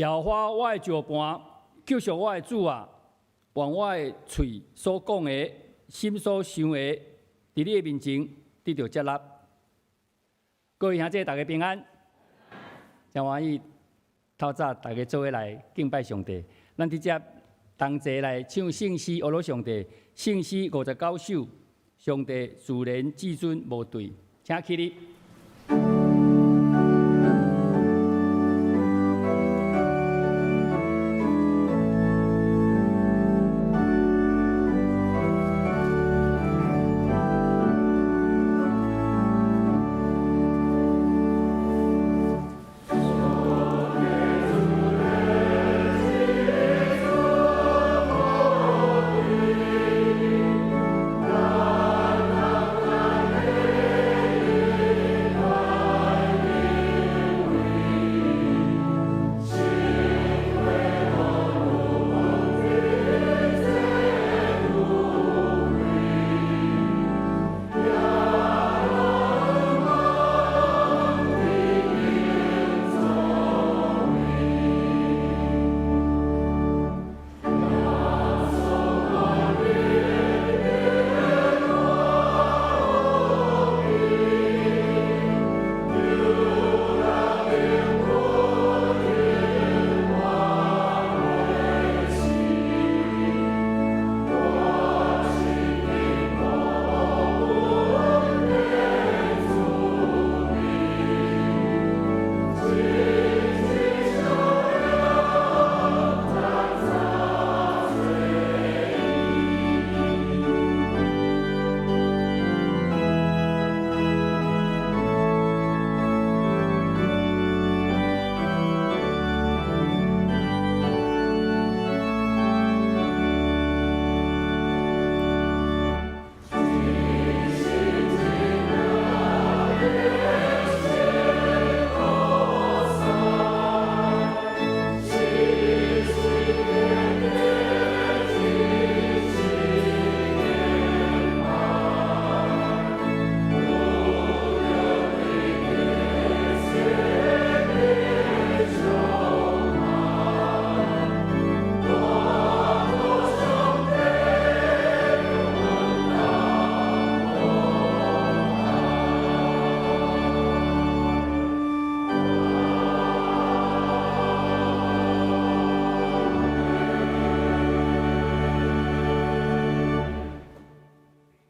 耶和華我的石磐，救贖我的主啊！願我的喙所講的，心所想的，佇你的面前得著接納。各位兄弟，大家平安，真歡喜，透早大家做伙來敬拜上帝。咱直接同齊來唱聖詩，阿羅上帝，聖詩59首，上帝自然至尊無對，請起立。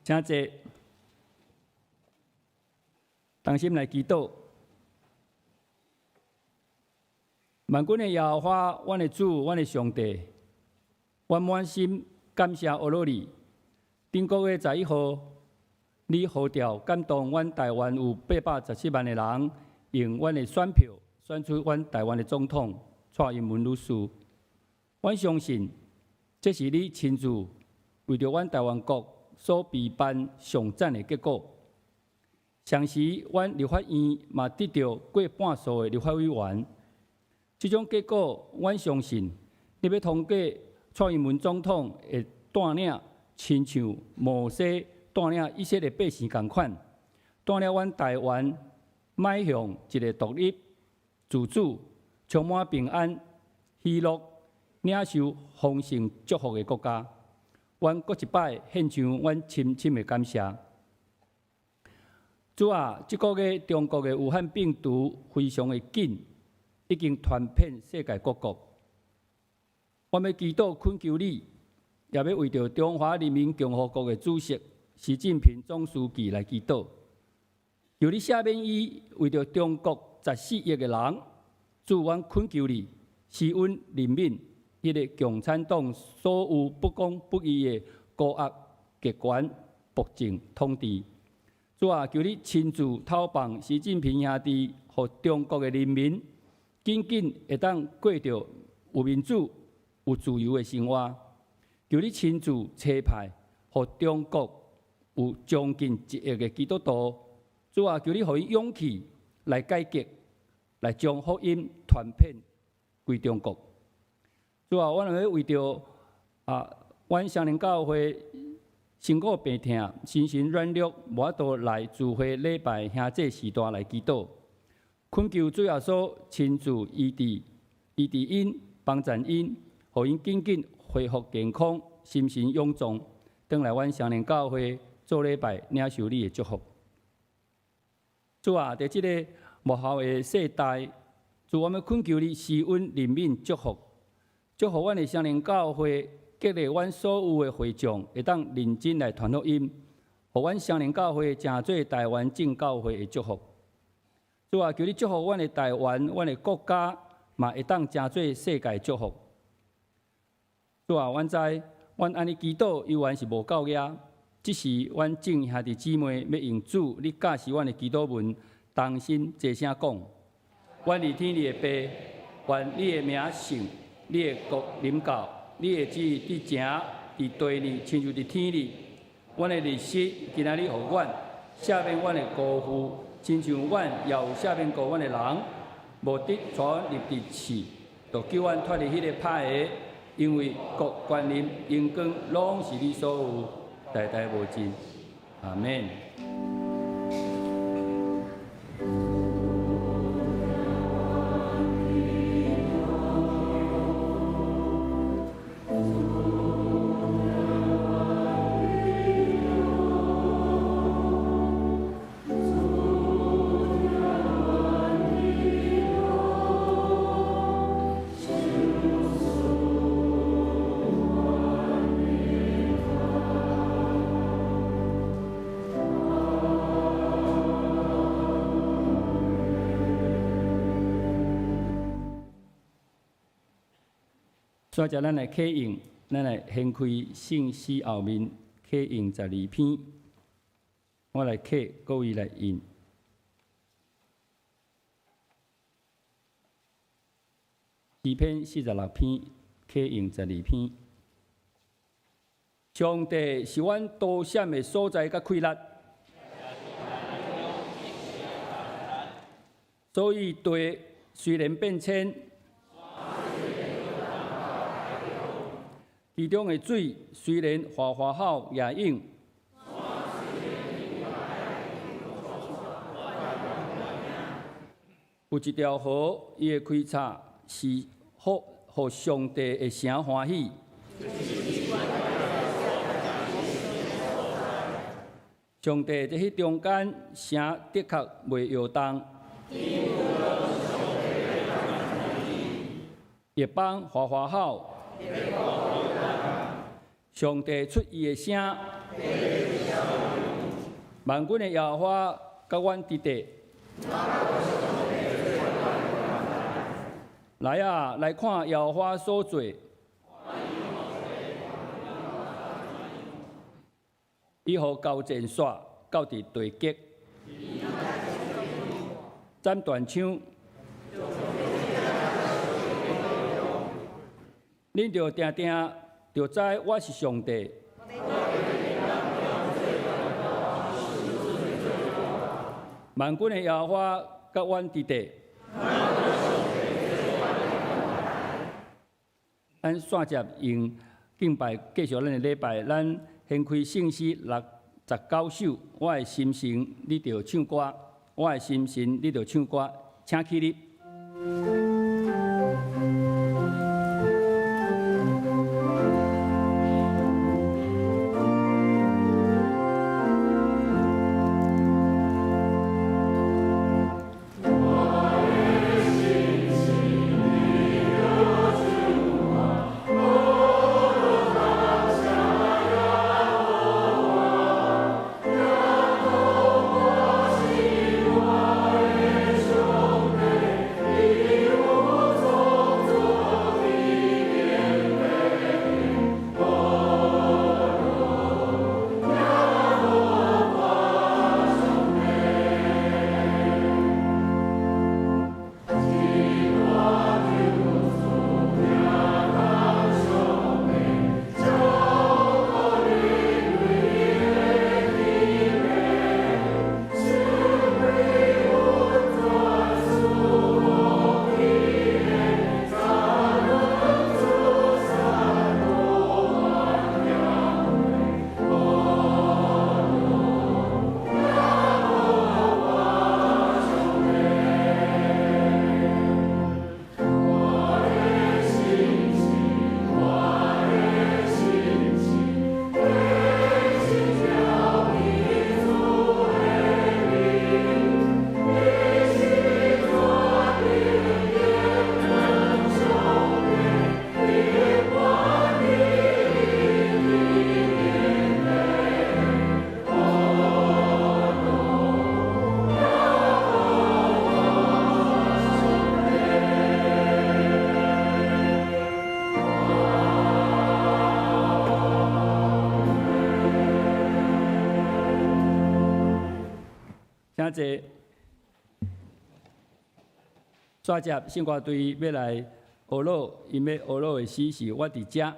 請坐，同心來祈禱。萬軍的耶和華，阮的主，阮的上帝，阮滿心感謝阿羅你。頂個月11號，你呼召感動阮台灣有817萬的人，用阮的選票選出阮台灣的總統蔡英文女士。阮相信，這是你親自為著阮台灣國所備辦上讚的結果。同時，阮立法院嘛得著過半數的立法委員。這種結果，阮相信你欲通過蔡英文總統會帶領，親像摩西帶領以色列百姓仝款，帶領阮台灣邁向一个獨立、自主、充滿平安、喜樂、領受豐盛祝福的國家。阮閣一擺獻上阮深深的感謝。主啊，這個月中國的武漢病毒非常的緊，已經傳遍世界各國。我欲祈禱懇求你，也欲為著中華人民共和國的主席習近平總書記來祈禱，求你赦免伊，為著中國14億的人，主，阮懇求你，施恩憐憫彼个共產黨所有不公不義的高壓極權暴政統治。主啊，求你親自透放習近平兄弟，予中國的人民緊緊會當過著有民主、有自由的生活。求你親自差派，予中國有將近1億的基督徒。主啊，求你予伊勇氣來改革，來將福音傳遍規中國。主啊，阮欲為著阮雙靈教會身苦病痛、身心軟弱，無法度來聚會禮拜兄弟時段來祈禱，懇求主耶穌親自醫治醫治𪜶，幫贊𪜶，予𪜶緊緊恢復健康，心神勇壯，轉來阮雙連教會做禮拜，領受你的祝福。主啊，佇這个末後的世代，主，我們懇求你施恩憐憫祝福，祝福阮的雙連教會，激勵阮所有的會眾會當認真來傳福音，予阮雙連教會成做台灣正教會的祝福。主啊，求你祝福阮的台灣，阮的國家，嘛會當成做世界祝福。主啊，阮知，阮按呢祈禱猶原是無夠額，只是阮眾兄弟姊妹欲用主你教示阮的祈禱文，同心齊聲講：阮佇天裡的父，願你的名聖，你的國臨到，你的旨意佇行佇地裡，親像佇天裡。阮的日食今仔日予阮，赦免阮的辜負，親像阮也有赦免過阮的人。無得帶阮入佇試，著救阮脫離彼个歹的，因為國權力榮光攏是你所有，代代無盡。阿們。煞接咱來啟用，咱來掀開聖詩後面啟用12篇，我來啟，各位來印。詩篇46篇，啟用12篇。上帝是阮躲閃的所在，佮氣力，所以地雖然變遷，其中的水雖然嘩嘩吼也湧，有一條河，伊的開岔是予予上帝的城歡喜。上帝佇彼中間，城的確袂搖動。異邦嘩嘩吼。上帝出伊的聲，萬軍的耶和華佮阮佇地。來啊，來看耶和華所做，伊予交戰煞到佇地極，斬斷槍。恁著定定著知我是上帝。萬軍的耶和華佮阮佇地。咱煞接用敬拜繼續咱的禮拜，咱掀開聖詩69首，我的心神你著唱歌，我的心神你著唱歌，請起立。我的上帝。請坐。煞接聖歌隊欲來學老，𪜶欲學老的詩是我佇遮。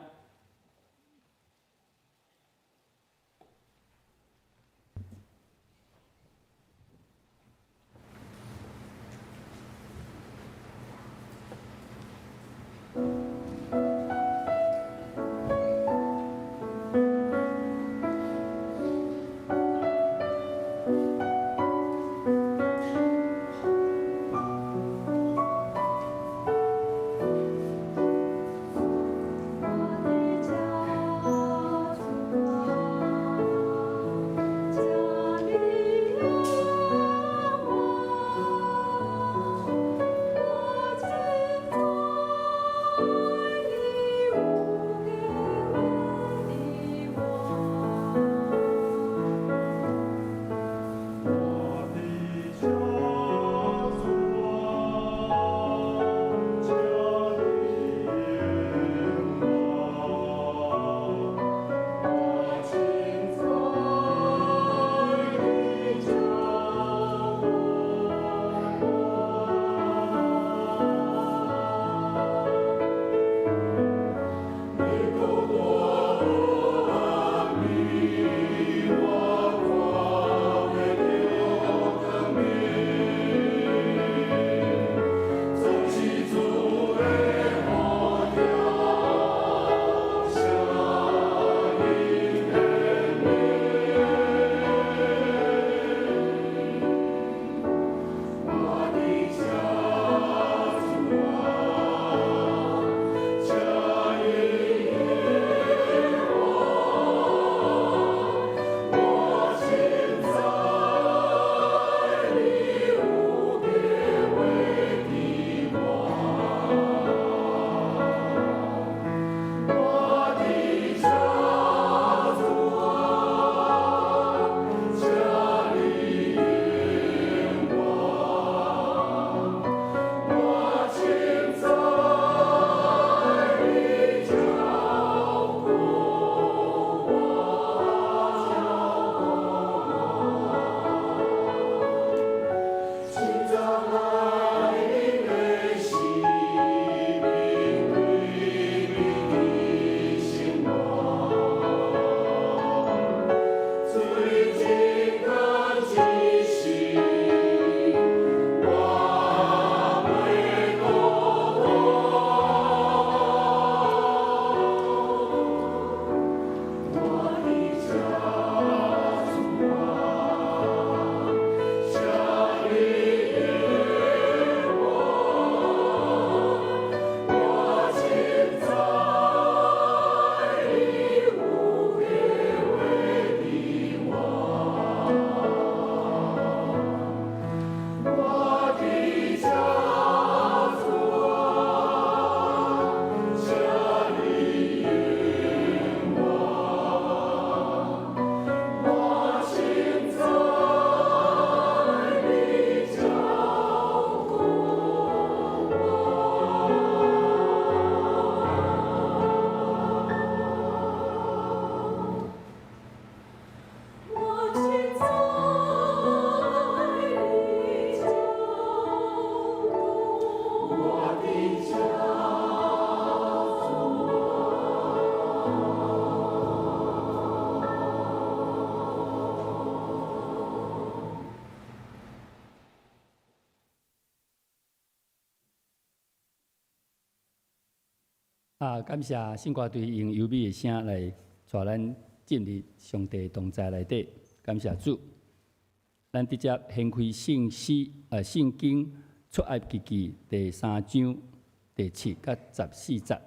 啊，感謝聖歌隊用優美的聲來帶咱進入上帝同在內底，感謝主。咱直接掀開聖詩，聖經出埃及記第三章第七佮十四節，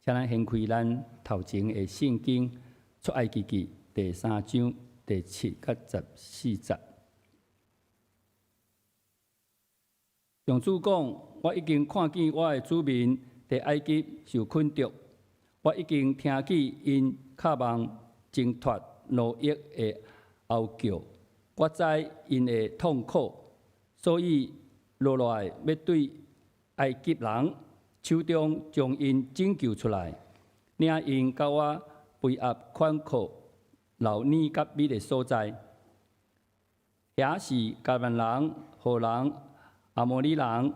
請咱掀開咱頭前的聖經出埃及記第三章第七佮十四節。上主講：我已經看見我的子民佇埃及受困著，我已經聽見𪜶渴望掙脫奴役的哀叫，我知𪜶的痛苦，所以落來欲對埃及人手中將𪜶拯救出來，領𪜶到我肥沃寬闊、流奶佮蜜的所在。遐是迦南人、何人、亞摩利人、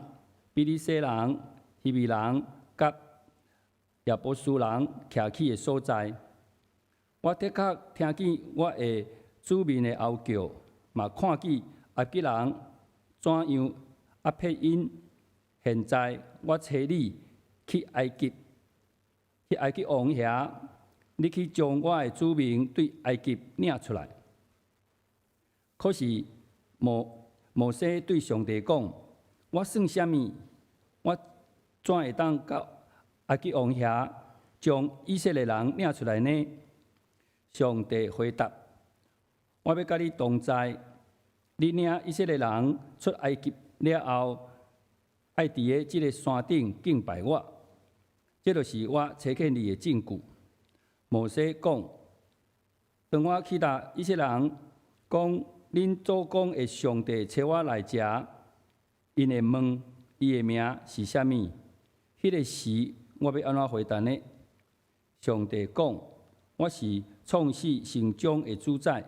比利洗人、希未人佮耶布斯人徛起的所在。我的確聽見我的子民的哀叫，嘛看見埃及人怎樣壓迫𪜶。現在我差你去埃及，去埃及王遐，你去將我的子民對埃及領出來。可是摩西對上帝講：我算啥物？我怎會當到埃及王遐將以色列人領出來呢？上帝回答：我欲佮你同在，你領以色列人出埃及了後，愛佇這个山頂敬拜我，這就是我差遣你的證據。摩西講：當我去共以色列人講，恁祖公的上帝差我來遮，𪜶會問伊的名是啥物？彼个時我欲按怎回答呢？上帝講：我是創始成終的主宰。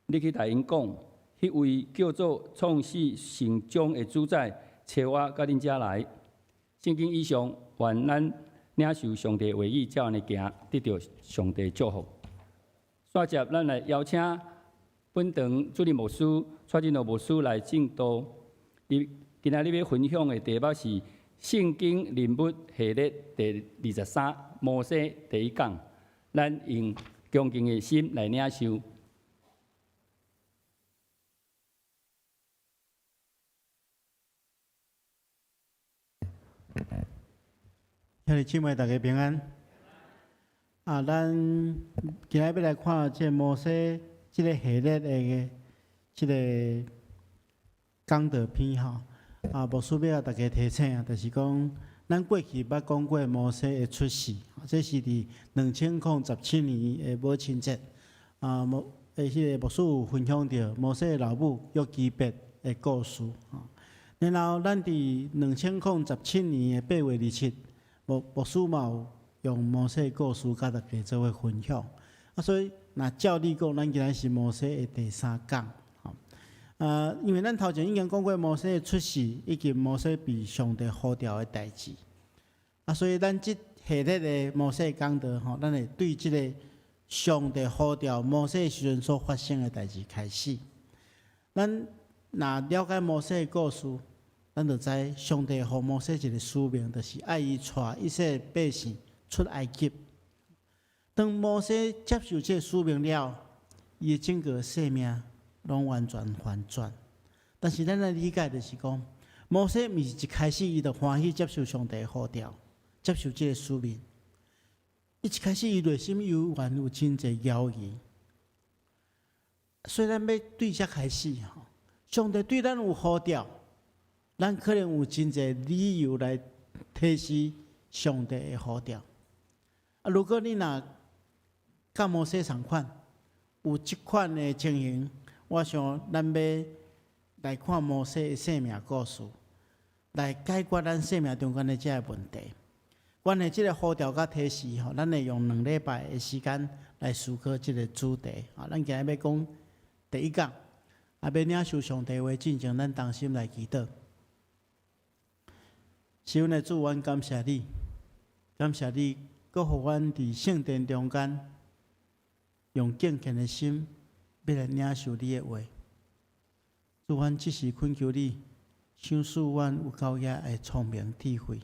你去共𪜶講，彼位叫做創始成終的主宰，差我到恁遮來。聖經以上，願咱領受上帝話語，照按呢行，得著上帝祝福。煞接咱來邀請本堂主任牧師蔡振樂牧師來證道。伊今仔日欲分享的題目是《聖經人物系列》第23，摩西第一講。咱用恭敬的心來領受。兄弟姊妹，大家平安。啊，咱今仔欲來看這摩西這个系列的這个講道篇吼。啊，牧師欲共大家提醒啊，就是講，咱過去捌講過摩西的出世，這是佇2017年的母親節。啊，彼个牧師有分享著摩西的老母約基別的故事。然後，咱佇2017年的8月27，牧師嘛有用摩西的故事佮大家做伙分享。啊，所以若照理講，咱今仔是摩西的第三講。啊，因為咱頭前已經講過摩西的出世，以及摩西被上帝呼召的代誌。啊，所以咱這系列的摩西講道吼，咱會對這个上帝呼召摩西的時陣所發生的代誌開始。咱若了解摩西的故事，咱就知上帝予摩西一个使命，就是愛伊帶以色列百姓出埃及。當摩西接受這个使命了，伊的整個生命攏完全反轉。但是咱來理解就是講，摩西毋是一開始伊就歡喜接受上帝的呼召，接受這个使命。伊一開始伊內心猶原有真濟猶疑。所以咱欲對遮開始吼，上帝對咱有呼召，咱可能有真濟理由來推辭上帝的呼召。啊，如果你若佮摩西仝款，有這款的情形，我想咱欲來看摩西的生命故事，來解決咱生命中間的這个問題。關於這个呼召佮推辭吼，咱會用2禮拜的時間來思考這个主題。啊，咱今仔欲講第一講，啊，欲領受上帝話進前，咱同心來祈禱。是阮的主，阮感謝你，感謝你，閣予阮佇聖殿中間，用敬虔的心，欲來領受你的話。主，阮這時懇求你，賞賜阮有夠額的聰明智慧，予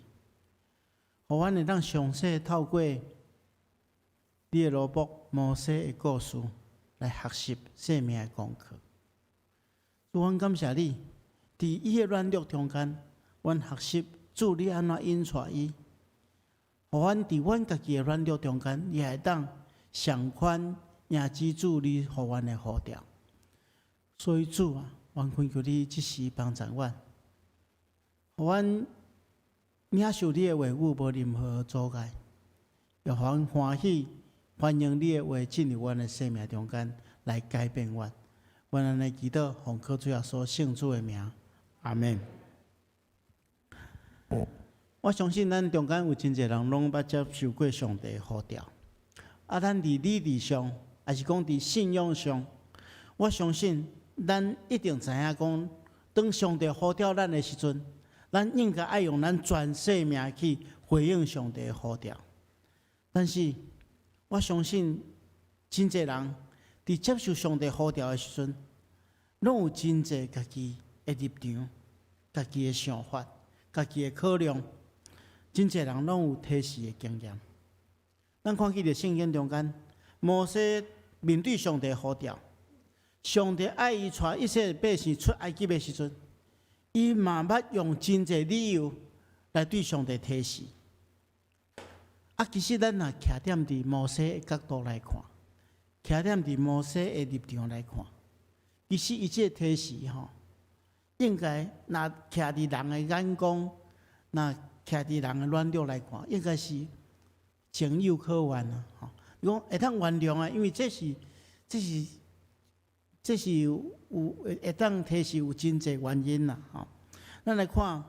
阮會當詳細透過你的奴僕摩西的故事來學習生命的功課。主，阮感謝你，佇伊的軟弱中間，阮學習主你按怎引帶伊，予阮佇阮家己的軟弱中間，也會當仝款迎接主你予阮的呼召。所以主啊，阮懇求你這時幫助阮，予阮領受你的話語無任何阻礙，也予阮歡喜歡迎你的話進入阮的生命中間來改變阮。阮按呢祈禱，奉靠主耶穌聖子的名，阿們。我相信咱中間有真濟人攏捌接受過上帝的呼召。啊，咱佇理智上，抑是講佇信仰上，我相信咱一定知影講，當上帝呼召咱的時陣，咱應該愛用咱全生命去回應上帝的呼召。但是，我相信真濟人佇接受上帝呼召的時陣，攏有真濟家己的立場、家己的想法、家己的考量。真濟人攏有推辭的經驗。咱看見佇聖經中間，摩西面對上帝呼召，上帝愛伊帶以色列百姓出埃及的時陣，伊嘛捌用真濟理由來對上帝推辭。啊，其實咱若徛踮佇摩西的角度來看，徛踮佇摩西的立場來看，其實伊這個推辭吼，應該若徛佇人的眼光，若徛佇人的軟弱來看，應該是情有可原啊！吼，伊講會當原諒啊，因為這是有會當推辭有真濟原因啦！吼，咱來看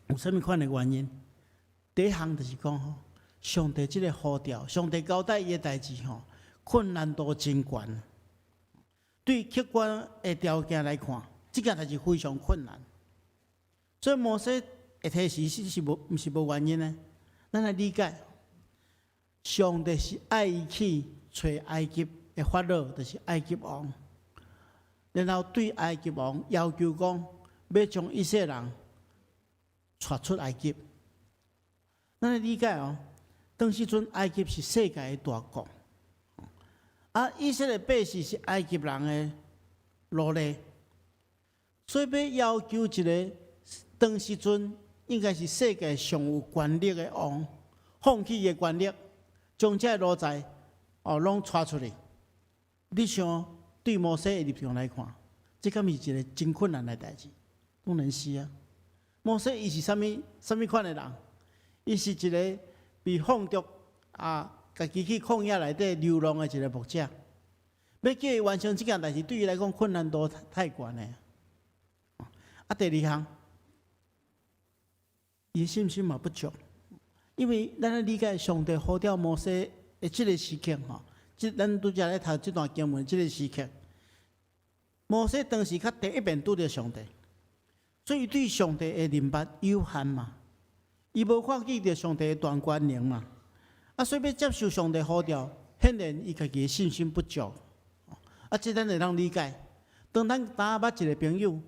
有啥物款的原因？第一項就是講吼，上帝這个呼召，上帝交代伊的代誌吼，困難度真懸。對客觀的條件來看，這件代誌非常困難。所以摩西會推辭是無，毋是無原因的。咱來理解，上帝是愛伊去揣埃及的法老，就是埃及王，然後對埃及王要求講，欲將以色列人帶出埃及。咱來理解哦，當時陣埃及是世界的大國，啊，以色列百姓是埃及人的奴隸，所以欲要求一个當時陣應該是世界上有權力的王，放棄伊的權力，將這个奴才哦攏帶出去。你想對摩西的立場來看，這敢是一个真困難的代誌？當然是啊。摩西伊是啥物啥物款的人？伊是一个被放逐啊，家己去曠野內底流浪的一个牧者。欲叫伊完成這件代誌，對伊來講困難度太懸了。啊，第二項，伊信心嘛不足，因為咱愛理解上帝呼召摩西的這个時刻吼，這咱拄才咧讀這段經文這个時刻，摩西當時較第一遍拄著上帝，所以對上帝的認捌有限嘛，伊無看見著上帝的大權能嘛，啊，所以欲接受上帝呼召，顯然伊家己的信心不足。啊，這咱會當理解。當咱當捌一个朋友，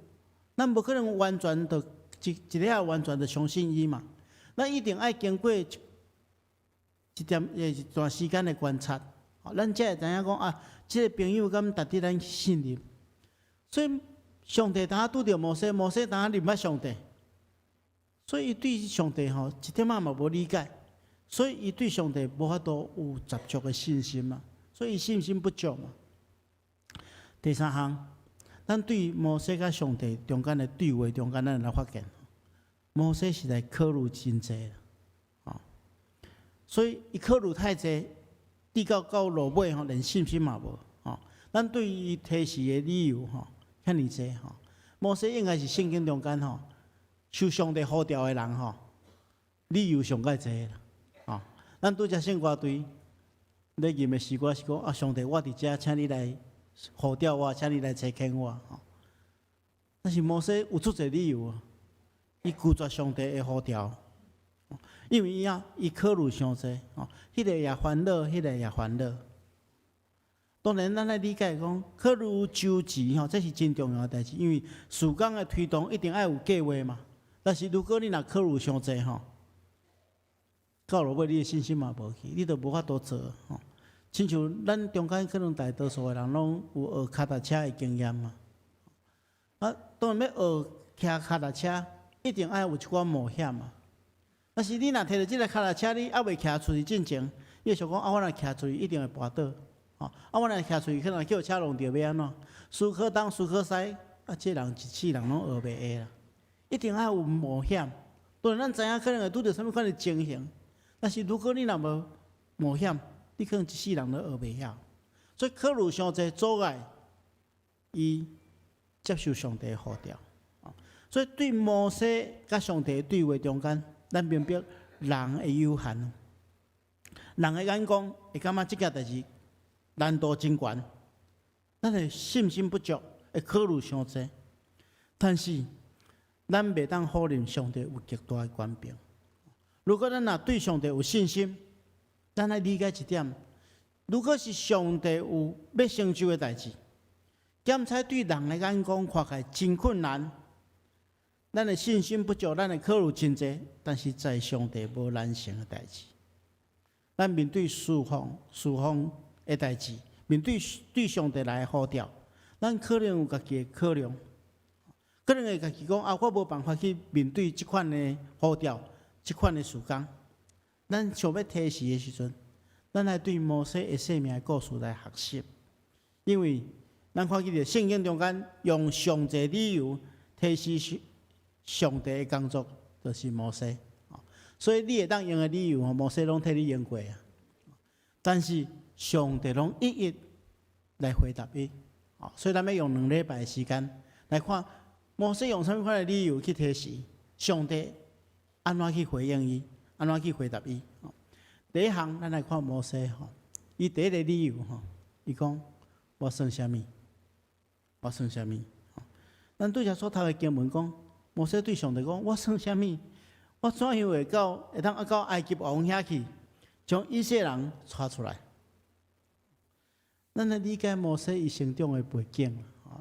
咱無可能完全就一一下完全就相信伊嘛。咱一定愛經過一段時間的觀察，咱才會知影講啊，這个朋友敢值得咱信任。所以上帝當拄著摩西，摩西當認捌上帝，所以伊對上帝吼一點仔嘛無理解，所以伊對上帝無法度有十足的信心嘛，所以伊信心不足嘛。第三項，咱對摩西佮上帝中間的對話中間，咱來發現，摩西實在考慮真濟啦，所以伊考慮太濟，直到到落尾吼，連信心嘛無，吼。咱對伊推辭的理由吼，遐爾濟吼。摩西應該是聖經中間吼，受上帝呼召的人吼，理由上蓋濟啦，吼。咱拄才聖歌隊咧吟的詩歌是講啊，上帝，我佇遮，請你來呼召我，請你來差遣我，吼。但是摩西有足濟理由啊，伊拒絕上帝的呼召，因為伊啊，伊考慮傷濟，吼，彼个也煩惱，彼个也煩惱。當然，咱愛理解講，考慮周全吼，這是真重要的代誌，因為事工的推動一定愛有計劃嘛。但是如果你若考慮傷濟吼，到落尾你的信心嘛無去，你就無法度做吼。親像咱中間可能大多數的人攏有學跤踏車的經驗嘛。啊，當然欲學騎跤踏車，一定愛有一寡冒險嘛。但是你若提著這个跤踏車，你猶未騎出去進前，你會想講啊，我若騎出去一定會跋倒，吼！啊，我若騎出去可能叫車挵著欲按怎？思考東思考西，啊，這人一世人攏學袂會啦。一定愛有冒險。當然，咱知影可能會拄著啥物款的情形，但是如果你若無冒險，你可能一世人都學袂曉。所以考慮傷濟阻礙，伊接受上帝的呼召。所以對摩西佮上帝的對話中間，咱明白人的有限，人的眼光會感覺這件代誌難度真懸，咱的信心不足，會考慮傷濟。但是咱袂當否認上帝有極大的權柄。如果咱若對上帝有信心，咱愛理解一點：如果是上帝有欲成就的代誌，檢採對人的眼光看起來真困難，咱的信心不足，咱的考慮真濟，但是在上帝無難成的代誌。咱面對事奉、事奉的代誌，面對對上帝來的呼召，咱可能有家己的考量，可能會家己講啊，我無辦法去面對這款的呼召，這款的事工。咱想欲推辭的時陣，咱來對摩西的生命的故事來學習，因為咱看見著聖經中間用上濟理由推辭上帝的工作，就是摩西。所以你會當用的理由，摩西攏替你用過啊。但是上帝攏一一來回答伊。所以咱欲用2禮拜的時間來看摩西用啥物款的理由去推辭，上帝按怎去回應伊，按怎去回答伊。第一項，咱來看摩西吼，伊第一个理由吼，伊講我算啥物？我算啥物？咱拄才所讀的經文講，摩西對上帝講：我算啥物？我怎樣會到會當到埃及王遐去，將以色列人帶出來？咱來理解摩西伊成長的背景。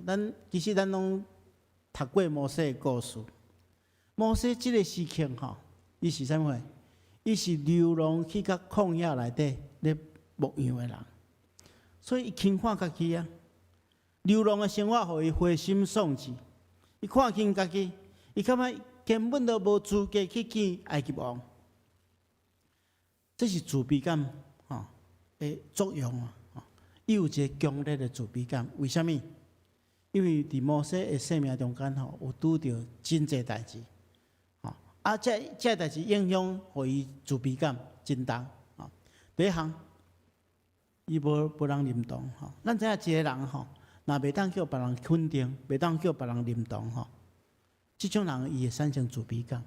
咱其實咱攏讀過摩西的故事。摩西這个時刻吼，伊是啥物？伊是流浪去到曠野內底咧牧羊的人，所以伊輕看家己啊。流浪的生活予伊灰心喪志，伊看輕家己，伊感覺根本都無資格去見埃及王。這是自卑感吼的作用啊！伊有一个強烈的自卑感，為啥物？因為佇摩西的生命中間吼，有拄著真濟代誌，吼啊！這代誌影響予伊自卑感真重。吼，第一項，伊無人認同吼。咱知影一個人吼，若袂當叫別人肯定，袂當叫別人認同吼，這種人伊會產生自卑感。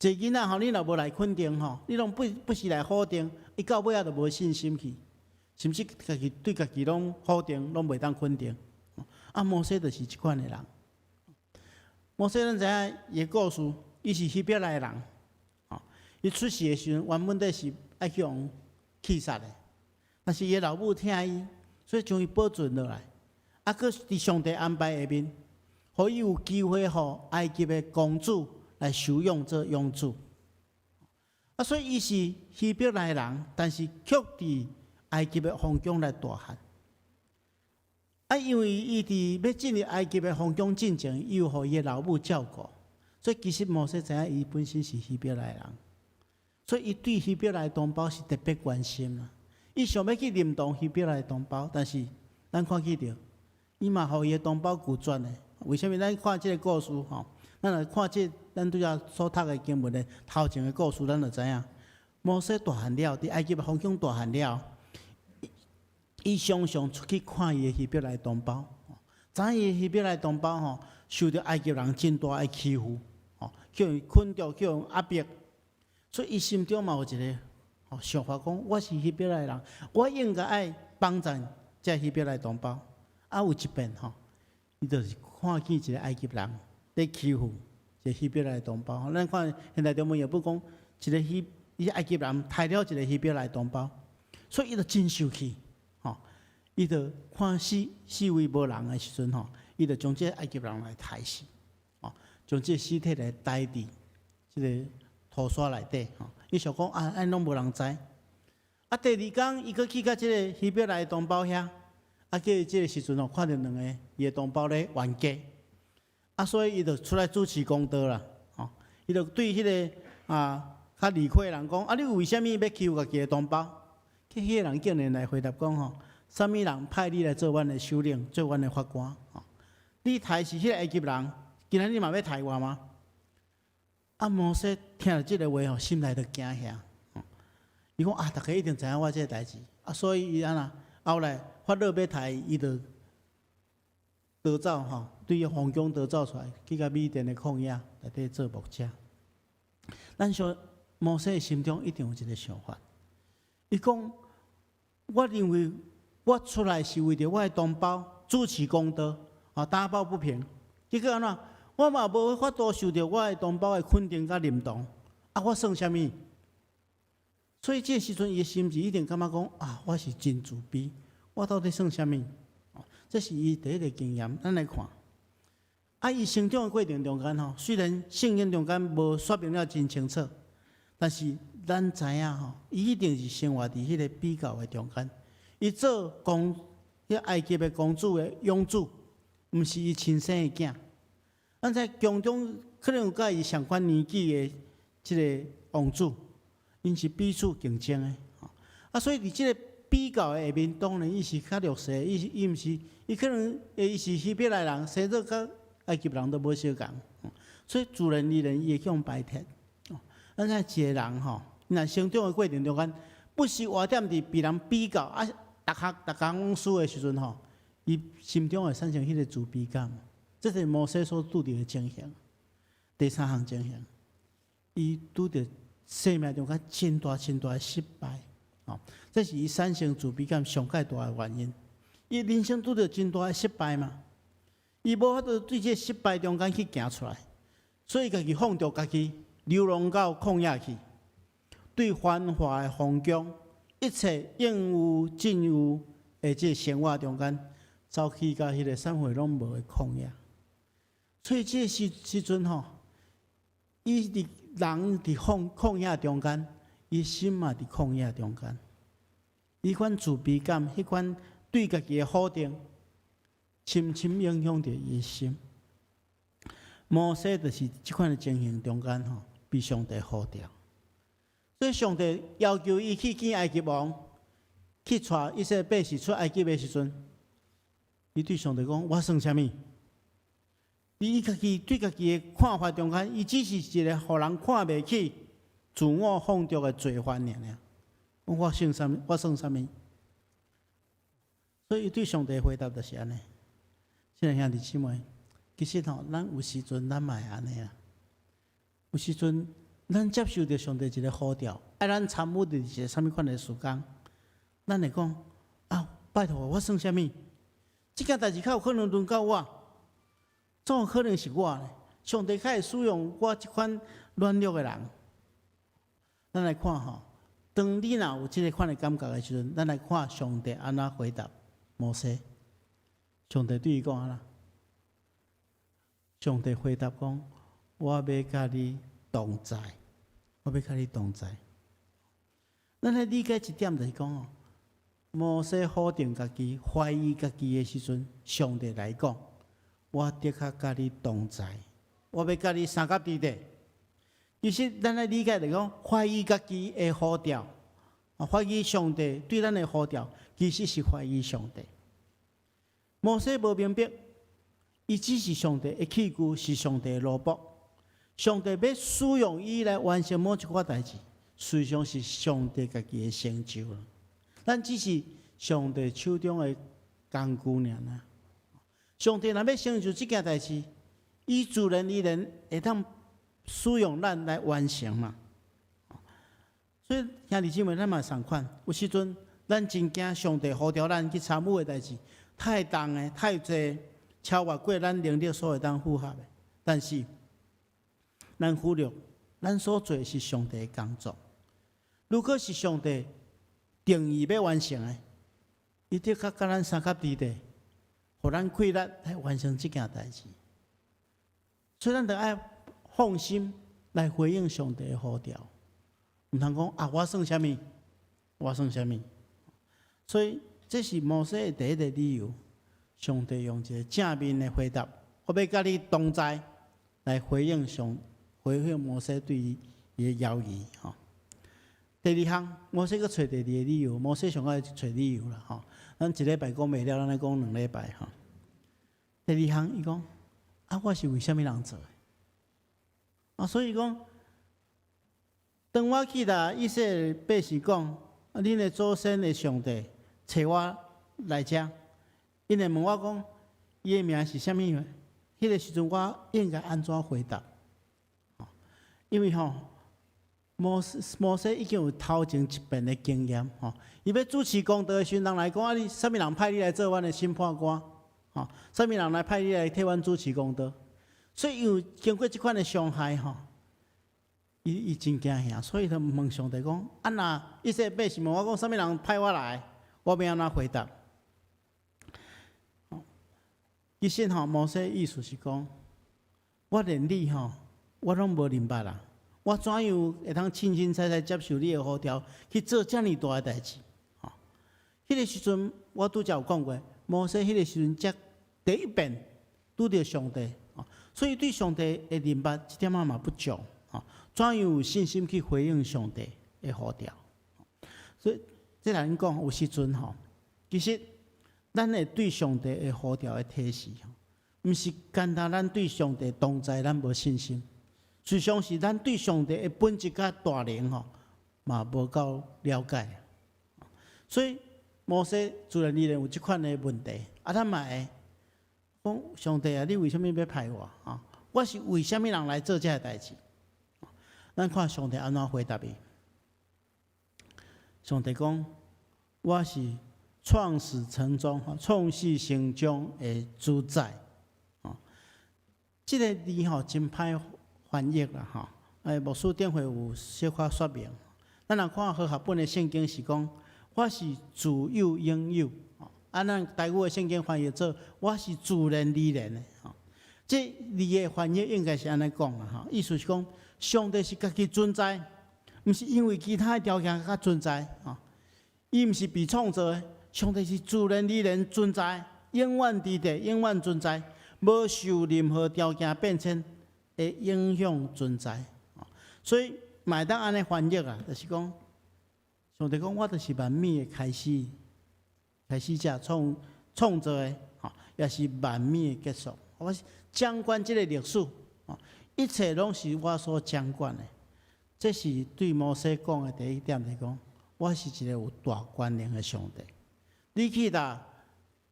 一個囡仔吼，你若無來肯定吼，你攏不不時來否定，伊到尾仔就無信心去，甚至家己對家己攏否定，攏袂當肯定。啊，摩西就是這款的人。摩西咱知影伊的故事，伊是希伯來的人，吼，伊出世的時陣原本底是愛去予棄殺的，但是伊的老母疼伊，所以將伊保存落來。啊，閣佇上帝安排下面，予伊有機會予埃及的公主來收養做養子。啊，所以伊是希伯來人，但是卻佇埃及的皇宮來大漢。啊，因為伊佇欲進入埃及的皇宮進前，伊有予伊的老母照顧，所以其實摩西知影伊本身是希伯來人，所以伊對希伯來同胞是特別關心啦。伊想欲去認同希伯來同胞，但是咱看見著，伊嘛予伊的同胞拒絕的。為啥物？咱看這个故事吼，咱來看這咱拄才所讀的經文的頭前的故事，咱就知影，摩西大漢了，佇埃及的皇宮大漢了。伊常常出去看伊的希伯來同胞，知影伊希伯來同胞吼受著埃及人真大的欺負，吼予人困著，予人壓迫，所以伊心中嘛有一个吼想法，講我是希伯來人，我應該愛幫贊這希伯來同胞。啊，有一遍吼，伊就是看見一个埃及人佇欺負一个希伯來同胞。咱看現代中文譯本講，一个希伊埃及人刣了一个希伯來同胞，所以伊就真生氣。伊就看四四圍無人的時陣吼，伊就將這个埃及人來刣死，吼，將這个屍體來刣佇這个塗沙內底吼。伊想講啊，按呢攏無人知。啊，第二工伊閣去到這个希伯來同胞遐，啊，結果這个時陣吼，看著兩个伊的同胞咧冤家，啊，所以伊就出來主持公道啦，吼，伊就對彼个啊較理虧的人講，啊，你為啥物欲欺負家己的同胞？彼个人竟然來回答講吼，啥物人派你來做阮的首領，做阮的法官？吼，你刣死彼个埃及人，今仔日嘛欲刣我嗎？啊，摩西聽著這个話吼，心內就驚嚇。伊講啊，逐家一定知影我這个代誌，啊，所以伊按怎？後來法老欲刣伊，伊就逃走吼，對皇宮逃走出來，去到米甸的曠野內底做牧者。咱想摩西的心中一定有一个想法，伊講：我認為我出來是為著我的同胞主持公道，啊，打抱不平。結果按怎？我嘛無法度受著我的同胞的肯定佮認同，啊，我算啥物？所以這個時陣，伊的心是一定感覺講啊，我是真自卑，我到底算啥物？這是伊第一個經驗。咱來看，啊，伊成長的過程中間吼，雖然聖經中間無說明了真清楚，但是咱知影吼，伊一定是生活佇彼個比較的中間。伊做公，彼埃及的公主的養子，毋是伊親生的囝。咱在宮中可能有佮伊相款年紀的這個王子，𪜶是彼此競爭的。啊，所以佇這個比較的下面，當然伊是較弱勢，伊毋是，伊可能伊是希伯來人，生做佮埃及人都無相仝，所以自然而然伊會去予排斥。咱知一個人吼，若成長的過程中間，不時活踮佇被人比較啊，逐項逐工攏輸的時陣吼，伊心中會產生彼個自卑感。這是摩西所拄著的情形。第三項情形，伊拄著生命中間真大真大的失敗，哦，這是伊產生自卑感上蓋大的原因。伊人生拄著真大的失敗嘛，伊無法度對這個失敗中間去行出來，所以家己放逐家己，流浪到曠野去，對繁華的皇宮，一切應有盡有的這個生活中間，走去到彼個啥貨攏無的曠野。所以這個時陣吼，伊佇人佇曠野中間，伊心嘛佇曠野中間。彼款自卑感，彼款對家己的否定，深深影響著伊的心。摩西就是這款的情形中間吼，被上帝呼召。所以上帝要求伊去見埃及王，去帶以色列百姓出埃及的時陣，伊對上帝講：我算啥物？伊家己對家己的看法中間，伊只是一個予人看袂起、自我放逐的罪犯爾爾。我算啥物？我算啥物？所以伊對上帝回答就是按呢。親愛兄弟姊妹，其實吼，咱有時陣咱嘛會按呢啦。有時陣咱接受著上帝一個呼召，愛咱參與佇一個啥物款的事工，咱會講啊，拜託我算啥物？這件代誌較有可能輪到我，總有可能是我咧。上帝較會使用我這款軟弱的人。咱來看吼，當你若有這個款的感覺的時陣，咱來看上帝按怎回答摩西。上帝對伊講按怎？上帝回答講：我欲佮你同在，我欲佮你同在。咱來理解一點就是講哦，摩西否定家己、懷疑家己的時陣，上帝來講：我的確佮你同在，我欲佮你相佮佇咧。其實咱來理解來講，懷疑家己的呼召，啊，懷疑上帝對咱的呼召，其實是懷疑上帝。摩西無明白，伊只是上帝的器具，是上帝的奴僕。上帝欲使用伊來完成某一寡代誌，實際上是上帝家己的成就。咱只是上帝手中的工具爾爾。上帝若欲成就這件代誌，伊自然而然會當使用咱來完成嘛。所以兄弟姊妹，咱嘛仝款，有時陣咱真驚上帝呼召咱去參與的代誌，太重的、太濟，超越過咱能力所會當負荷的。但是，咱忽略，咱所做的是上帝的工作。如果是上帝定意欲完成的，伊的確佮咱相佮佇咧，予咱氣力來完成這件代誌。所以咱著愛放心來回應上帝的呼召，毋通講啊，我算啥物？我算啥物？所以這是摩西的第一個理由。上帝用一個正面的回答，我欲佮你同在，來回應摩西對伊的猶疑。吼。第二項，摩西閣揣第二個理由，摩西上愛揣理由啦。吼，咱一禮拜講袂了，咱來講兩禮拜。吼。第二項，伊講啊，我是為啥物人做的？啊，所以講，當我去共以色列百姓講，啊，恁的祖先的上帝揣我來遮，𪜶會問我講，伊的名是啥物？彼個時陣我應該按怎回答？因為吼，摩西已經有頭前一遍的經驗，吼，伊欲主持公道的時陣，人來講啊，你啥物人派你來做阮的審判官？吼，啥物人來派你來替阮主持公道？所以因為經過這款的傷害吼，伊伊真驚嚇，所以就問上帝講：啊若以色列百姓問我講，啥物人派我來，我欲按怎回答？其實吼，摩西意思是講，我連你吼，我攏無認捌啦。我怎樣會當凊凊彩彩接受你的呼召去做遮爾大的代誌？吼，彼個時陣我拄才有講過，摩西彼個時陣才第一遍拄著上帝，所以對上帝的認捌一點仔嘛不足，吼，怎樣有信心去回應上帝的呼召？所以這來講有時陣吼，其實咱會對上帝的呼召的提示，吼，毋是干焦咱對上帝同在咱無信心。實際上是咱對上帝的本質佮大能吼，嘛無夠了解。所以摩西自然而然有這款的問題，啊，咱嘛會講上帝啊，你為啥物欲派我啊？我是為啥物人來做這个代誌？咱看上帝按怎回答伊。上帝講：我是創始成終、創始成終的主宰。哦，這个字吼真歹翻譯啦，吼！哎，牧師頂回有小可說明。咱若看和合本的聖經是講，我是自有永有。啊，咱台語的聖經翻譯做我是自然而然的。吼，這字的翻譯應該是按呢講啦，吼。意思是講，上帝是家己存在，毋是因為其他的條件才存在。吼，伊毋是被創造的，上帝是自然而然存在，永遠佇地，永遠存在，無受任何條件變遷的影響存在，所以嘛會當按呢翻譯啊，就是講，上帝講我就是萬物的開始，開始者創創造的，吼，也是萬物的結束。我是掌管這个歷史，一切攏是我所掌管的。這是對摩西講的第一點，就是講，我是一个有大權能的上帝。你去共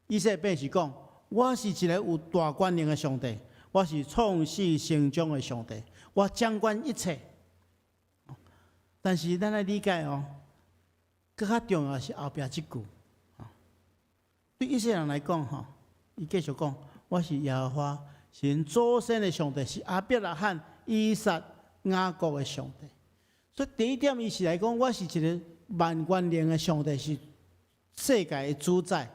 以色列百姓講，我是一个有大權能的上帝。我是創始成終的上帝，我掌管一切。但是咱愛理解哦，閣較重要是後壁這句。對以色列人來講，吼，伊繼續講，我是耶和華，是𪜶祖先的上帝，是亞伯拉罕、以撒、雅各的上帝。所以第一點，伊是來講，我是一个萬權能的上帝，是世界的主宰。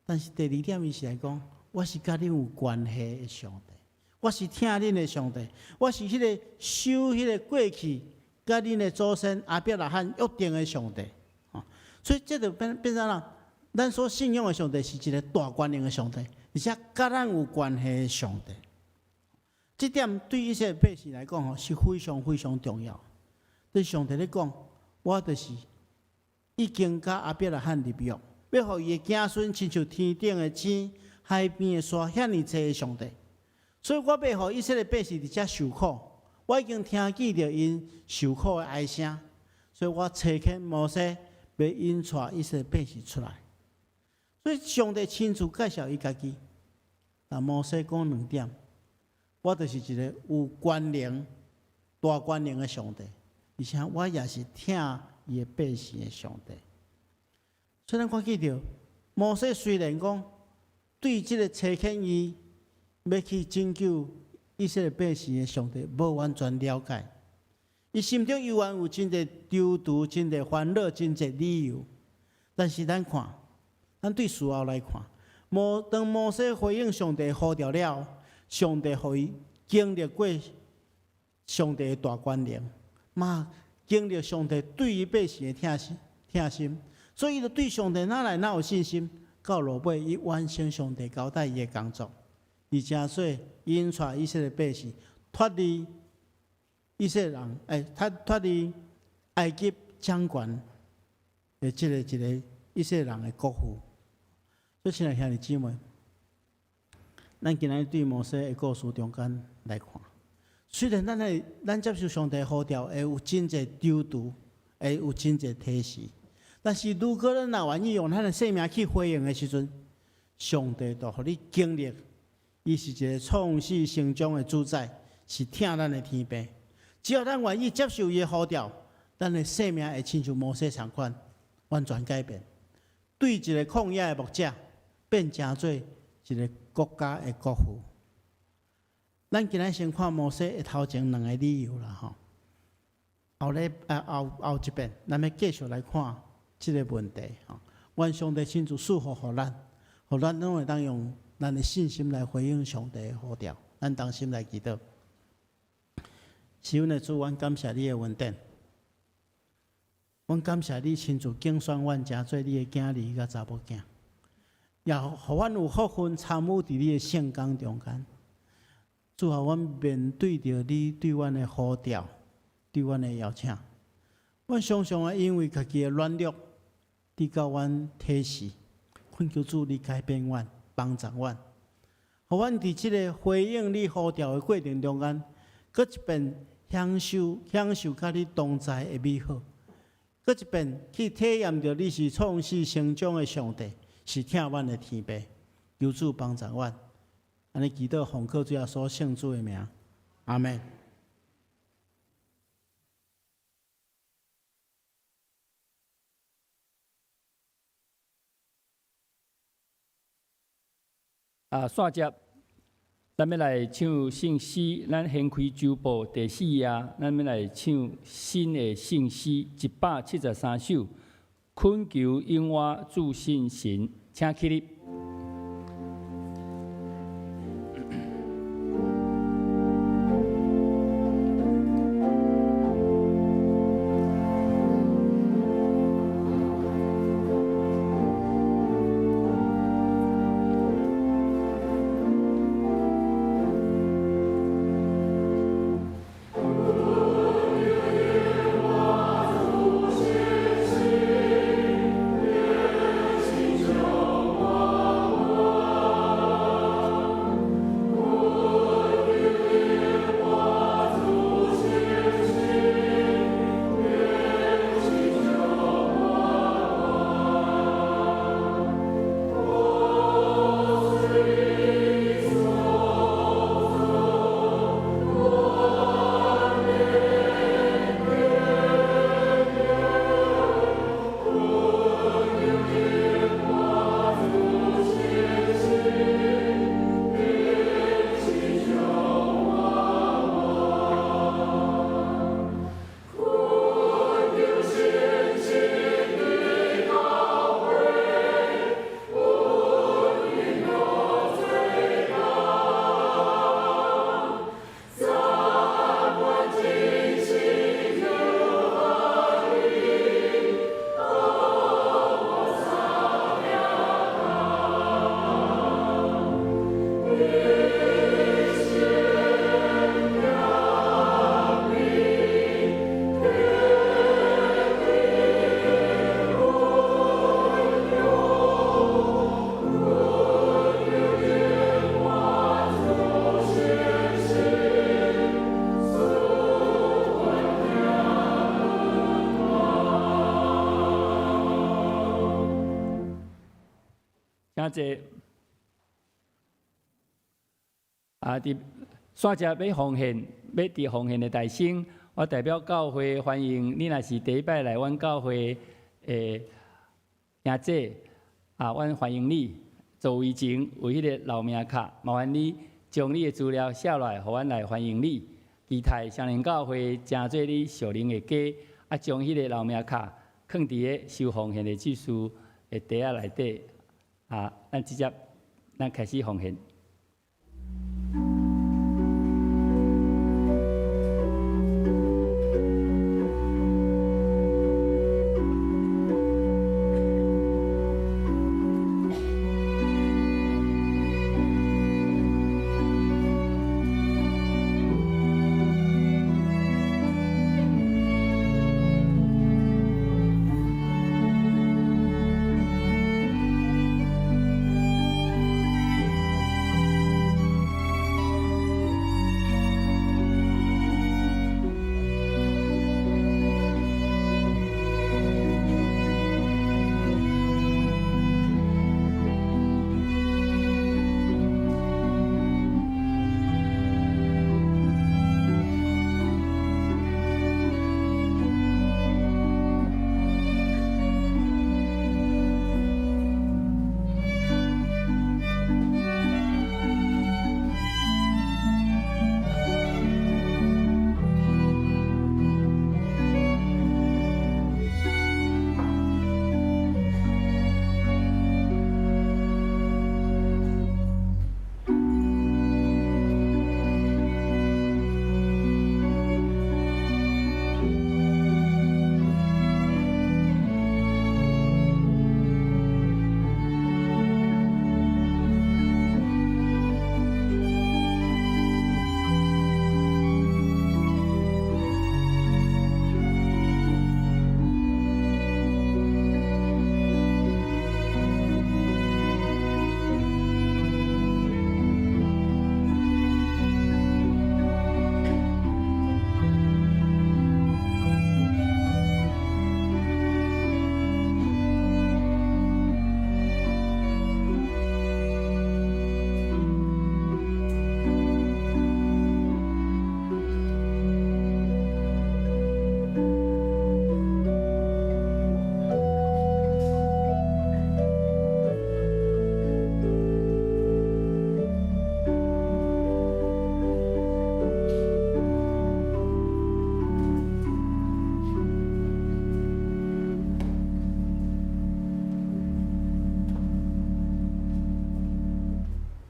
但是第二點，伊是來講，我是佮恁有關係的上帝，我是疼恁的上帝，我是彼个守彼个過去佮恁的祖先亞伯拉罕約定的上帝。所以這就變變啥啦？咱所信仰的上帝是一个大權能的上帝，而且佮咱有關係的上帝。這點對以色列百姓來講吼是非常非常重要。對上帝咧講，我就是已經佮亞伯拉罕立約，欲予伊的子孫親像天頂的星、海邊的沙，遐爾濟的上帝。所以我欲予以色列百姓佇遮受苦，我已經聽見著𪜶受苦的哀聲，所以我差遣摩西，欲引帶以色列百姓出來。所以上帝親自介紹伊家己，但摩西講兩點，我就是一个有權能、大權能的上帝，而且我也是疼伊的百姓的上帝。所以咱看見著摩西雖然講對這个差遣伊欲去拯救以色列百姓的上帝無完全了解，伊心中猶原有真濟躊躇、真濟煩惱、真濟理由。但是咱看，咱對事後來看，摩當摩西回應上帝呼召了，上帝予伊經歷過上帝的大權能，嘛經歷上帝對伊百姓的疼心、疼心，所以伊就對上帝哪來哪有信心？到落尾，伊完成上帝交代伊的工作，而且說引帶以色列百姓脫離以色列人，欸，脫脫離埃及掌權的這個一个以色列人的國父。所以，親愛兄弟姊妹，咱今仔日對摩西的故事中間來看，雖然咱會咱接受上帝呼召，會有真濟躊躇，會有真濟提示，但是如果咱若願意用咱的生命去回應的時陣，上帝就予你經歷，伊是一个創始成終的主宰，是疼咱的天父。只要咱願意接受伊的呼召，咱的生命會親像摩西仝款，完全改變。對一个曠野的牧者，變成做一个國家的國父。咱今仔先看摩西的頭前兩个理由啦，吼。後禮啊後後一遍，咱欲繼續來看這个問題，吼。願上帝親自賜福予咱，予咱攏會當用咱的信心來回應上帝的呼召。咱同心來祈禱。是阮的主，阮感謝你的恩典，阮感謝你親自揀選阮，成做你的囝兒佮查某囝，也予阮有福分參與佇你的聖工中間。主啊，阮面對著你對阮的呼召，對阮的邀請，阮常常啊因為家己的軟弱，得到阮提示，懇求主你改變阮，幫助阮，予阮佇這个回應你呼召的過程中間，閣一遍享受享受佮你同在的美好，閣一遍去體驗著你是創始成終的上帝，是疼阮的天父，求主幫助阮。按呢祈禱奉靠主耶穌聖子的名，阿們。啊，煞接，咱欲來唱聖詩，咱掀開周報第四頁，咱欲來唱新的聖詩173首，懇求永活至信神，請起立。請坐。啊，佇煞接欲奉獻，欲佇奉獻的大先，我代表教會歡迎你。若是第一擺來阮教會的兄姐，啊，阮歡迎你。座位前有彼個留名卡，麻煩你將你的資料寫落來，予阮來歡迎你。期待雙連教會成做你屬靈的家，啊，將彼個留名卡囥佇个收奉獻的執事的袋仔內底。啊，咱直接，咱開始奉獻。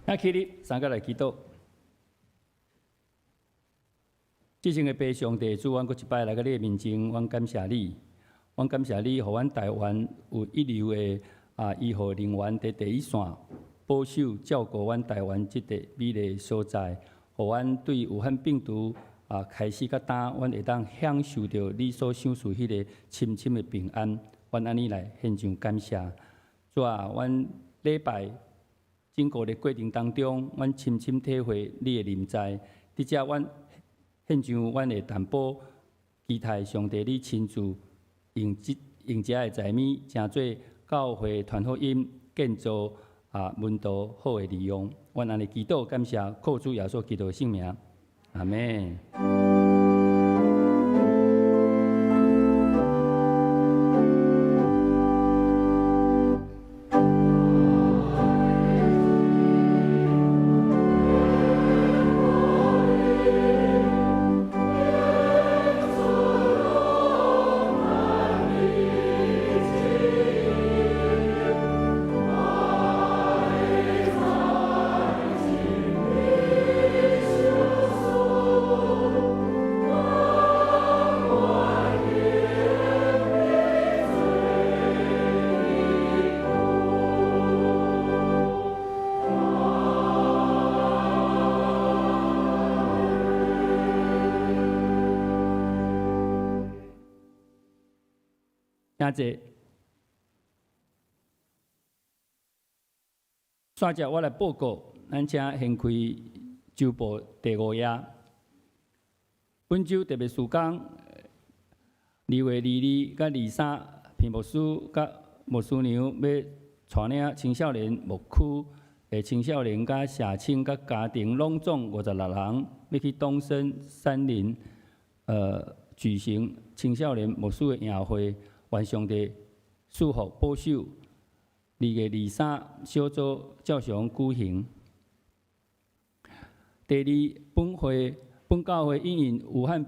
請起立，三個來祈禱。至聖的父上帝主，阮閣一擺來到你的面前，阮感謝你，阮感謝你，予阮台灣有一流的醫護人員佇第一線保守照顧阮台灣這塊美麗所在，予阮對武漢病毒開始到今，阮會當享受著你所賞賜彼个深深的平安。阮按呢來獻上感謝。主啊，阮禮拜整個的過程當中，阮深深體會你的臨在。佇遮，阮獻上阮的擔保，期待上帝你親自用這用遮的財物，成做教會傳福音、建造門徒好的利用。阮按呢祈禱感謝，靠主耶穌基督的聖名，阿們。請坐。煞接我來報告，咱請掀開週報第五頁。本週特別事工，2月22佮23，彭牧師佮牧師娘欲帶領青少年牧區的青少年佮社青佮家庭，攏總56人，欲去東森山林，舉行青少年牧師的營會。願上帝賜福保守。2月23，小組照常舉行。第二，本會本教會因應武漢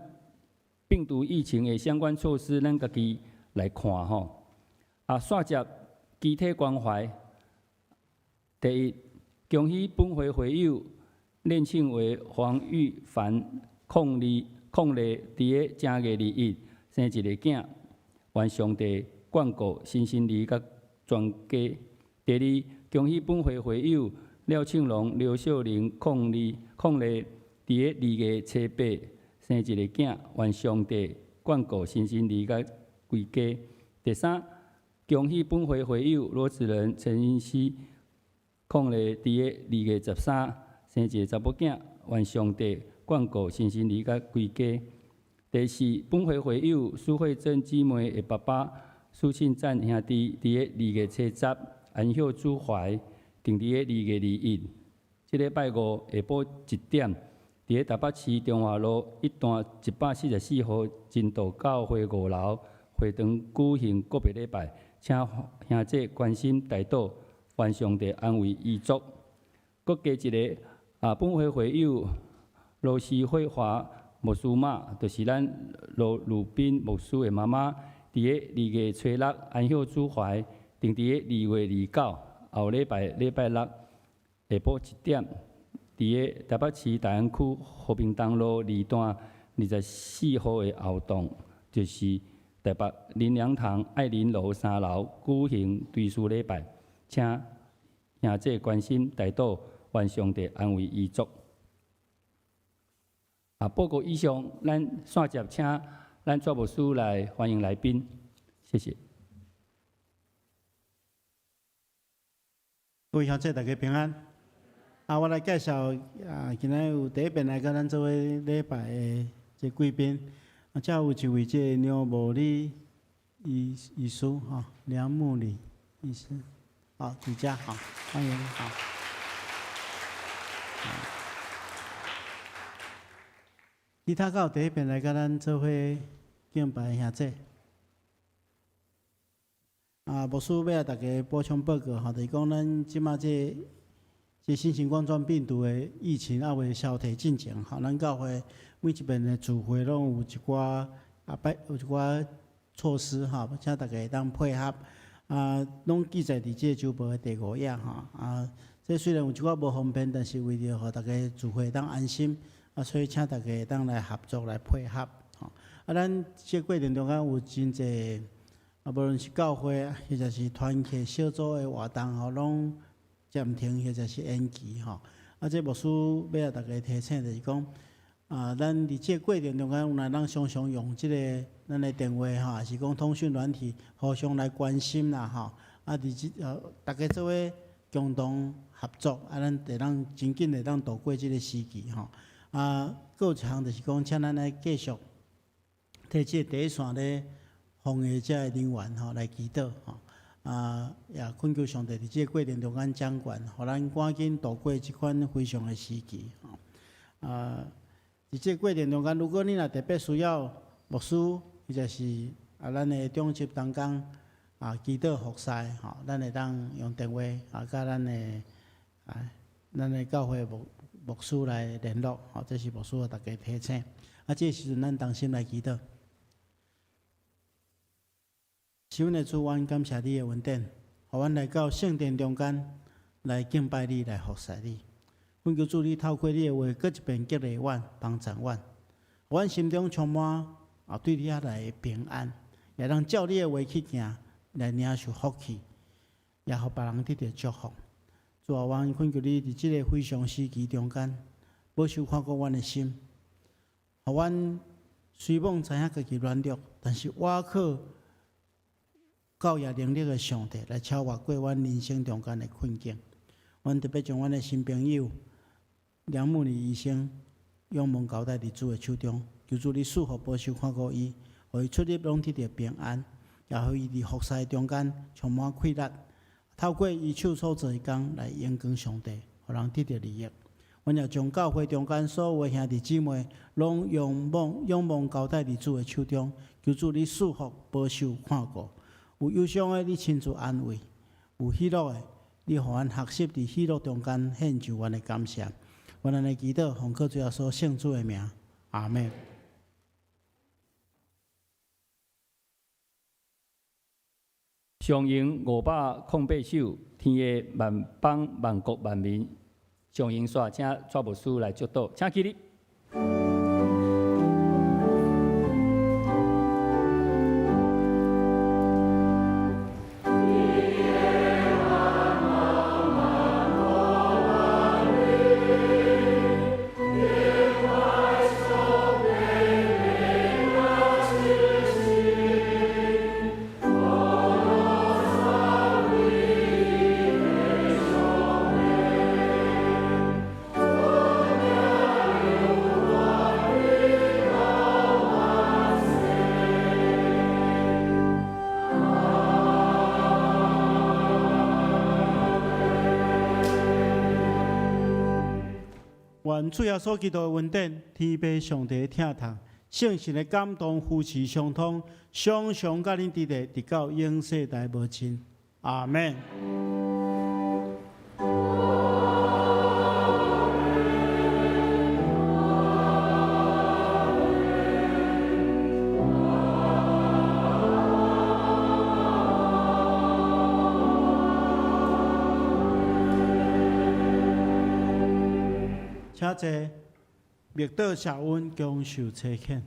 病毒疫情的相關措施，咱家己來看吼。煞接肢體關懷。第一，恭喜本會會友練慶為黃玉凡控二控二，佇个正月21生一个囝。願上帝眷顧新生兒佮全家。第二，恭喜本會會友廖慶龍、劉秀玲控二控二，佇个2月初8生一个囝，願上帝眷顧新生兒佮規家。第三，恭喜本會會友羅子仁、陳云熙控二，佇个2月13生一个查某囝，願上帝眷顧新生兒佮規家。第四，本會會友蘇慧珍姊妹的爸爸蘇慶贊兄弟，佇个2月初10安息主懷，定佇個2月21，這禮拜五下晡1點，佇个台北市中華路一段144號真道教會五樓會堂舉行告別禮拜，請兄弟關心代禱，願上帝安慰遺族。閣加一个本會會友羅施慧華牧師媽，就是咱羅魯賓牧師的媽媽，佇个2月初6安息主懷，定佇个2月29後禮拜禮拜六下晡1點，佇个台北市大安區和平東路二段24號的後棟，就是台北林良堂愛林樓三樓舉行追思禮拜，請兄弟關心代禱，願上帝安慰遺族。報告以上，咱煞接請咱蔡牧師來歡迎來賓，謝謝。各位鄉親，大家平安。我來介紹今仔有第一遍來佮咱做伙禮拜的這貴賓，遮有一位這梁慕禮醫醫師吼，梁慕禮醫師，好，佇遮好，歡迎好。其他敢有第一遍來佮咱做伙敬拜的兄弟？牧師欲共大家補充報告吼，就是講咱這馬這這新型冠狀病毒的疫情猶未消退進前吼，咱教會每一遍的聚會攏有一寡擺有一寡措施吼，請大家會當配合。攏記載佇這個週報的第五頁吼。這雖然有一寡無方便，但是為著予大家聚會當安心，啊，所以請大家當來合作來配合，吼。啊，咱這過程中間有真濟，啊，無論是教會或者是團契小組的活動，吼，攏暫停或者是延期，吼。啊，這牧師欲共大家提醒，就是講，啊，咱佇這過程中間，有若咱常常用這个咱的電話吼，抑是講通訊軟體，互相來關心啦，吼。啊，佇這逐家做伙共同合作，啊，咱會當真緊會當渡過這个時期，吼。啊，閣有一項就是講，請咱來繼續替這个第一線咧防疫這个人員吼來祈禱，吼。啊，也懇求上帝佇這个過程中間掌權，予咱趕緊渡過這款非常的時期，吼。啊，佇這個過程中間，如果你若特別需要牧師，或者是啊，咱的長執同工啊，祈禱服侍，吼，咱會當用電話啊，佮咱的教會牧師來聯絡，吼，這是牧師予大家提醒。啊，這個時陣咱同心來祈禱。是阮的主，阮感謝你的恩典，予阮來到聖殿中間來敬拜你，來服侍你。懇求主，你透過你的話，閣一遍激勵阮，幫助阮，予阮心中充滿啊對你遐來的平安，也通照你的話去行，來領受福氣，也予別人得著祝福。主啊，阮懇求你佇這個非常時期中間，保守看顧阮的心，予阮雖罔知影家己軟弱，但是倚靠教育能力的上帝來超越過阮人生中間的困境。阮特別將阮的新朋友梁慕禮醫生仰望交代佇主的手中，求主你賜福保守看顧伊，予伊出入攏得著平安，也予伊佇服侍中間充滿氣力，透過伊手所做的工來榮光上帝，予人得著利益。阮也將教會中間所有的兄弟姊妹，攏仰望交代佇主的手中，求主你賜福保守看顧。有憂傷的，你親自安慰；有喜樂的，你予阮學習佇喜樂中間獻上阮的感謝。阮按呢祈禱，奉靠主耶穌聖子的名，阿們。上詠508首，天下萬邦萬國萬民，上詠煞，請蔡牧師來祝禱，請起立。願主耶穌基督的恩典、天父上帝的疼痛、聖神的感動、扶持相通，常常佮恁佇咧，直到永世代無盡。阿們。請坐，默禱謝恩，恭受差遣。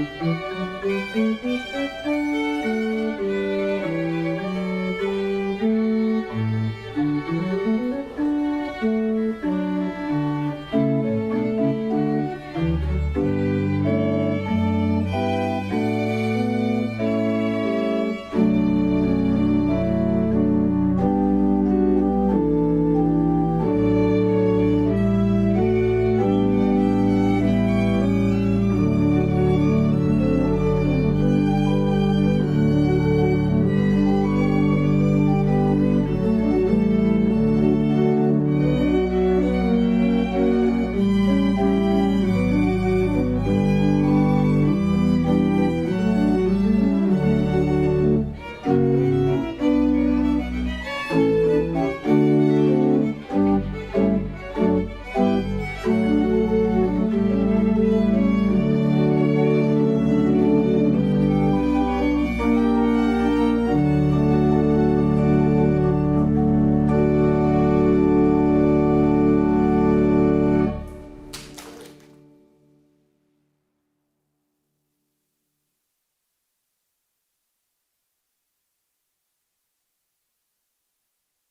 Thank you.